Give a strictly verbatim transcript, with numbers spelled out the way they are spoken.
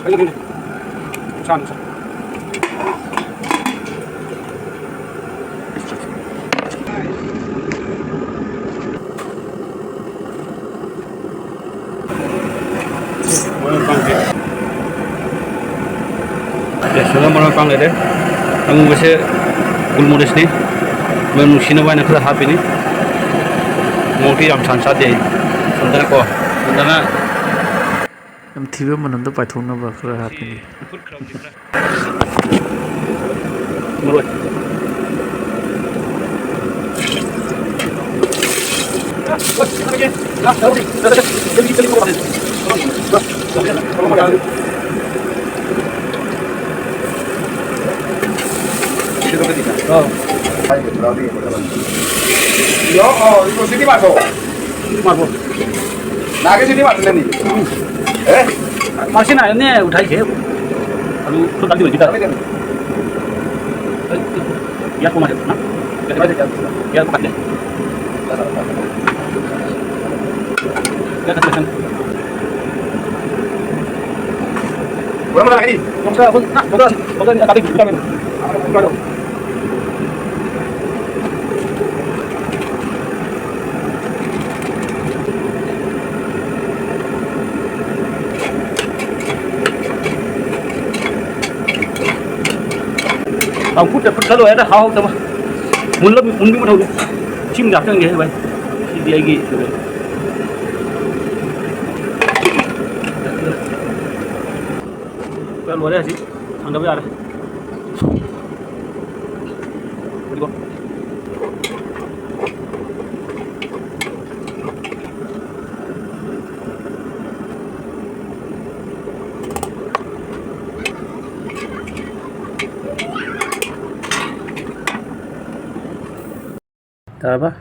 ꯈꯪꯉꯦ, ꯈꯪꯉꯦ꯫ ꯁꯥꯅꯤ, ꯁꯥꯅꯤ꯫ ꯃꯔꯣꯏ ꯃꯄꯥꯡꯁꯦ꯫ ꯑꯦ, ꯁꯤꯗ ꯃꯔꯣꯏ ꯃꯄꯥꯡ ꯂꯩꯔꯦ꯫ ꯑꯃꯨꯕꯁꯦ ꯒꯨꯜ ꯃꯣꯔꯤꯁꯅꯤ꯫ ꯃꯅꯝ ꯅꯨꯡꯁꯤꯅꯕ ꯍꯥꯏꯅ ꯈꯔ ꯍꯥꯞꯄꯤꯅꯤ꯫ ꯃꯣꯔꯣꯛꯇꯤ ꯌꯥꯝ ꯁꯥꯅ ꯆꯥꯗꯦ ꯑꯩ꯫ ꯁꯣꯝꯗꯅꯀꯣ, ꯁꯣꯝꯗꯅ ꯌꯥꯝ ꯊꯤꯕ ꯃꯅꯝꯗꯣ ꯄꯥꯏꯊꯣꯛꯅꯕ ꯈꯔ ꯍꯥꯞꯄꯤꯅꯤ꯫ ꯃꯔꯣꯏ꯫ ꯌꯣ, ꯑꯣ, ꯏꯀꯣ ꯁꯤꯇꯤ ꯃꯥꯔꯀꯣ꯫ ꯃꯥꯔꯀꯣ꯫ ꯅꯥꯒꯦ ꯁꯤꯇꯤ ꯃꯥꯔꯀꯣ ꯂꯩꯅꯤ꯫ ꯑꯦ? ꯃꯁꯤꯅ ꯑꯅꯦ ꯎꯊꯥꯏꯁꯦ꯫ ꯑꯗꯨ ꯈꯨꯠ ꯇꯥꯛꯄꯤ ꯑꯣꯏꯗꯤ ꯇꯥꯔꯦ꯫ ꯌꯥ ꯀꯣꯃꯥꯏ ꯅ? ꯌꯥ ꯀꯣꯃꯥꯏ ꯌꯥ ꯀꯣꯃꯥꯏ꯫ ꯌꯥ ꯀꯣꯃꯥꯏ꯫ ꯋꯥ ꯃꯥ ꯍꯥꯏ꯫ ꯅꯣꯡꯁꯥ ꯍꯨꯟ ꯅ ꯕꯒꯥ ꯕꯒꯥ ꯅ ꯇꯥꯛꯄꯤ ꯇꯥꯔꯦ꯫ ꯇꯥꯡꯀꯨꯠꯇ ꯐꯨꯠ ꯈꯔ ꯂꯣꯏꯔꯦꯗ, ꯍꯥꯎꯇꯕ꯫ ꯃꯨꯜꯂ-, ꯃꯨꯟꯕꯤ ꯃꯊꯧꯗꯣ꯫ ꯏꯁꯤꯡ ꯍꯥꯞꯆꯟꯒꯦ ꯚꯥꯏ꯫ ꯁꯤꯗꯤ ꯑꯩꯒꯤ ꯂꯣꯏꯔꯦ꯫ ꯂꯣꯏꯔꯦ ꯍꯧꯖꯤꯛ꯫ ꯊꯥꯡꯗꯕ ꯌꯥꯔꯦ꯫ ꯇꯥꯔꯕ?